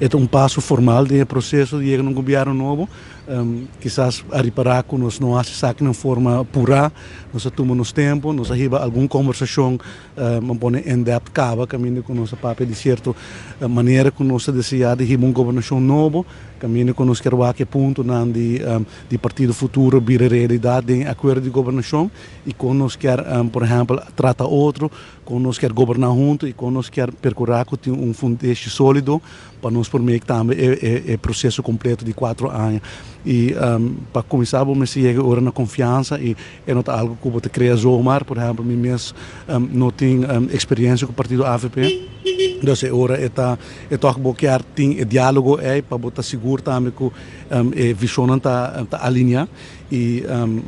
E ta un paso formal den e proceso di yega na un gobierno nobo. Kisas a ripara cu nos no haci esaki na un forma pura, nos a tuma nos tempo, nos a hiba algun conversacion, a pone in depth caba caminda cu nos a papia di cierto manera cu nos ta desea di hiba un gobernacion nobo, caminda cu nos kier wak e puntonan di Partido Futuro bira realidad den e acuerdo di gobernacion y con nos kier, por ehempel, trata otro. Kon nos kier goberná huntu i kon nos kier perkurá ku tin un fundeshi sólido pa nos por make tambe e proseso kompleto di 4 aña. I pa kuminsá bo mester yega ora na konfiansa i e no ta algu ku bo ta krea zomaar. Por ehèmpel, mi mes no tin eksperensia ku partido AVP. Dus e ora e ta e tòg bo kier tin e diálogo ei pa bo ta sigur tambe ku e vishonnan ta alineá. I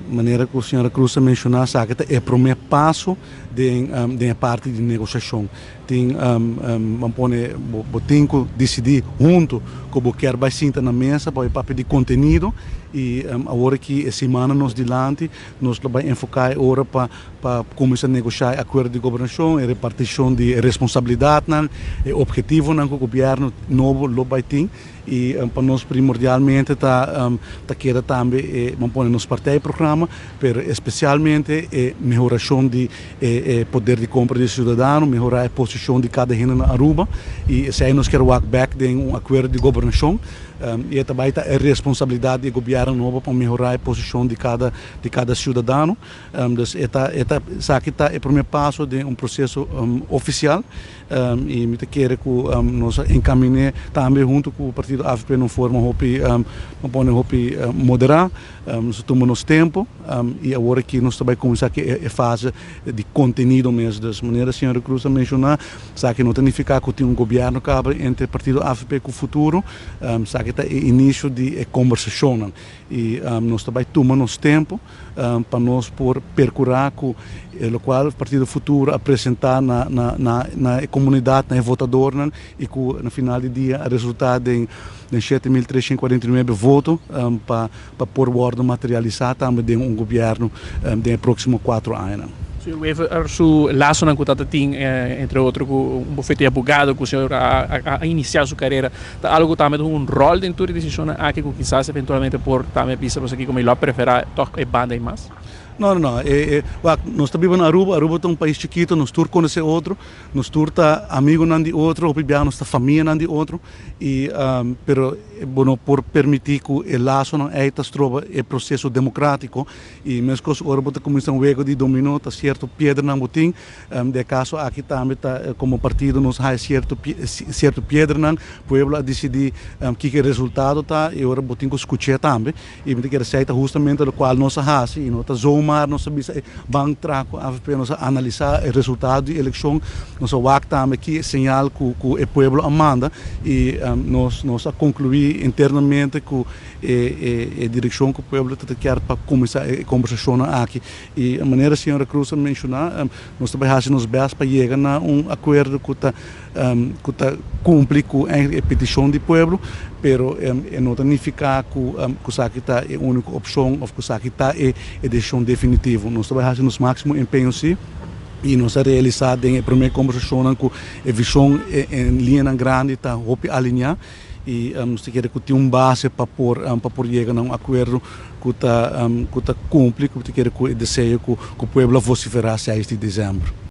manera ku señora Cruz a menshoná, esaki ta e promé paso den e parti di negosiashon. Tin ban pone bo tin ku disidí huntu ku bo kier bai sinta na mesa pa bai papia di kontenido i awor aki e simana nos dilanti nos lo bai enfoká e ora pa kuminsá negoshá e akuerdo di gobernashon, e repartishon di e responsabilidatnan, e ophetivonan ku gobièrnu nobo lo bai tin. I pa nos primordialmente ta keda tambe e, ban pone nos partijprogramma, pero especialmente e mehoracion di e poder di compra di e ciudadano, mehora e posicion di cada hende na Aruba y esey nos kier wak bek den un acuerdo di gobernacion y e ta bay ta e responsabilidad di e gobierno nobo pa mehora e posicion di cada ciudadano. Dus e ta esaki ta e prome paso den un proceso oficial y mi ta kere cu nos a encamine tambe hunto cu partido AVP na un forma hopi, ban pone, hopi modera. Nos a tuma nos tempo y awor aki nos ta bay cuminsa cu e fase di contenido mes. Dus manera señora Cruz a menciona, esaki no ta nifica cu tin un gobierno caba entre partido AVP cu Futuro. Esaki ta e inicio di e conversacionnan y nos ta bay tuma nos tempo pa nos por percura cu locual Partido Futuro a presenta na e comunidad, na e votadornan y cu na final di dia a resulta den 7.349 voto pa por wordo materialisa tambe den un gobierno den e proximo 4 aña. Señor Wever, su lasonan cu tabatin, entre otro, cu un bufete di abogado cu señor a inicia su carera, ta algo tambe un rol den e decision aki cu kisas eventualmente por tambe bisa bo aki como lo prefera toch e banda y mas? No, no, no. Wak, nos ta biba na Aruba. Aruba ta un pais chikito, nos tur conoce otro, nos tur ta amigonan di otro, hopi biaha nos ta famianan di otro, pero bo no por permiti cu e lasonan ei ta stroba e proceso democratico y mescos ora bo ta cuminsa un wego di domino, ta cierto piedranan bo tin. Den caso aki tambe ta como partido nos haya cierto piedranan, pueblo a dicidi kico e resultado ta y ora bo tin cu scucha tambe y mi ta kere esey ta justamente locual nos a haci y no ta zomaar nos a bisa ban traha cu AVP. Nos a analisa e resultado di eleccion, nos a wak tambe ki señal cu e pueblo a manda y nos a conclui internamente cu e direccion cu e pueblo ta kier pa cuminsa e conversacionnan aki. Y manera señora Cruz a menciona, nos ta bay haci nos best pa yega na un acuerdo cu ta cumpli cu e peticion di pueblo, pero e no ta nifica cu esaki ta e unico opcion of cu esaki ta e decision definitivo. Nos ta bay haci nos maximo empeño si y nos a realisa den e prome conversacionnan cu e vision en liñanan grandi ta hopi alinea y nos ta kere cu tin un base pa por yega na un acuerdo cu ta cumpli cu ta kere cu e deseo cu pueblo a vocifera 6 di december.